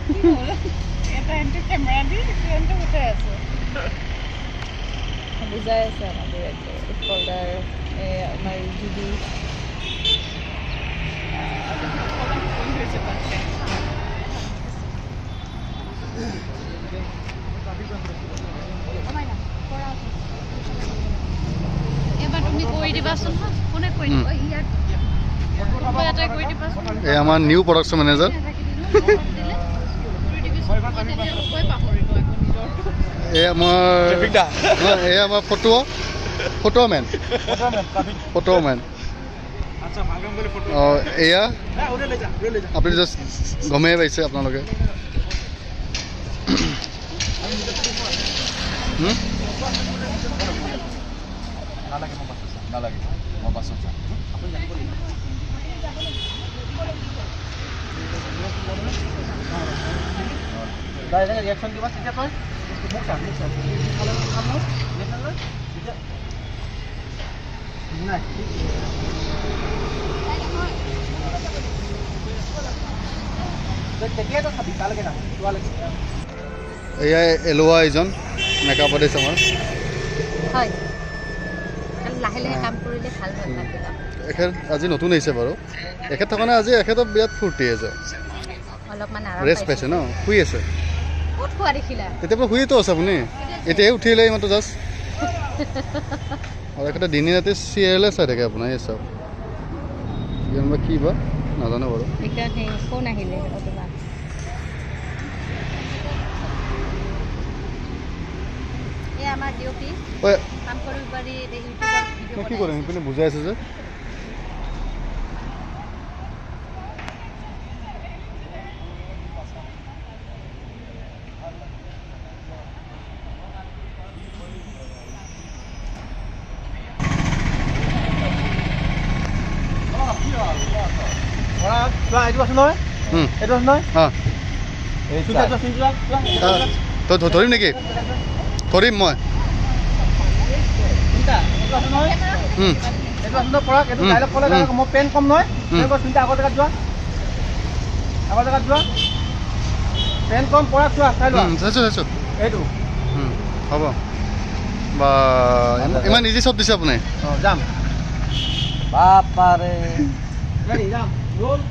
এটা এণ্টু কেমেৰা দি এণ্টু উঠাই আছো, বুজাই আছে আমাৰ ডিৰেক্টৰ উৎপলদাৰ, এই আমাৰ জুডি। এবাৰ তুমি কৰি দিবাচোন। কোনে কৰি দিব? ইয়াত এটা কৰি দিবাচোন। এই আমাৰ নিউ প্ৰডাকশ্যন মেনেজাৰ। এই আমাৰ ফটো ফটোমেন, ফটোমেন। অঁ, এয়া আপুনি জাষ্ট গমেই পাইছে আপোনালোকে। এয়াই এলোৱা এইজন মেকআপ আৰ্টিষ্ট আমাৰ। হয়, লাহে লাহে কাম কৰিলে ভাল হয়। এখেত আজি নতুন আহিছে বাৰু। এখেত থকা নাই আজি, এখেতৰ বিৰাট ফূৰ্তি আছে, অলপমান ৰেষ্ট পাইছে ন, শুই আছে। ক'ত শুৱা দেখিলা? তেতিয়া পৰা শুইয়েতো আছে আপুনি, এতিয়াহে উঠিলে ইমানটো জাষ্ট। আৰু এখেতে দিনে ৰাতি চিৰিয়েলে চাই থাকে আপোনাৰ। এই চাওক, বা কি বা নাজানো বাৰু। ফোন আহিলে কি কৰিম, সেইপিনে বুজাই আছে যে। ধৰিম নেকি? ধৰিম মই। হ'ব বা ইমান ইজি চব দিছে আপুনি। যাম। বাপাৰে।